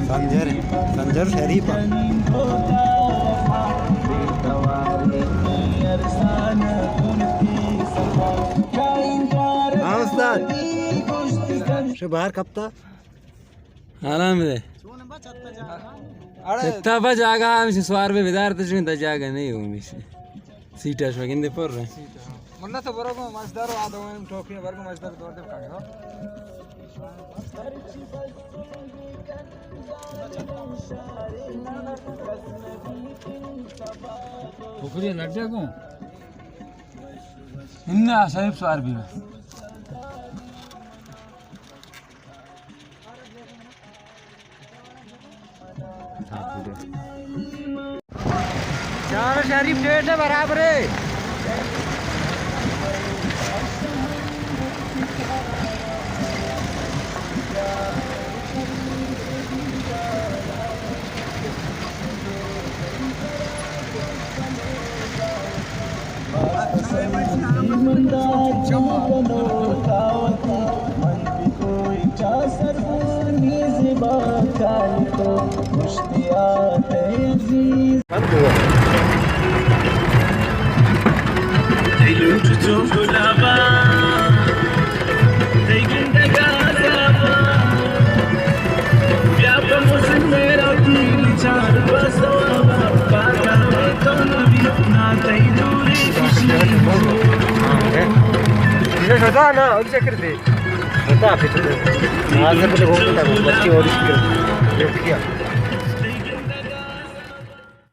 سنجر، سنجر شریف۔ ہاں استاد، شو باہر کپتا۔ آرام دے۔ اڑے اتھا با جاگہ ہمیشہ سوار بے بدار تو چون دا جاگہ نہیں ہو ہمیشہ۔ سیٹا شو گندے پر رہے۔ ملا تو برو کو مزدار آ دو ٹوپی برو کو مزدار دور دے کھڑے ہو۔ ٹوکری نڈیا کو۔ انہا صاحب سوار بے۔ چار شریف ڈیڑھ سے برابر ہے۔ شتا نا، اولی چکر دے۔ شتا پھر۔ آج سے پہلے وہ بتا، بچی اور اس کے۔ یہ کیا؟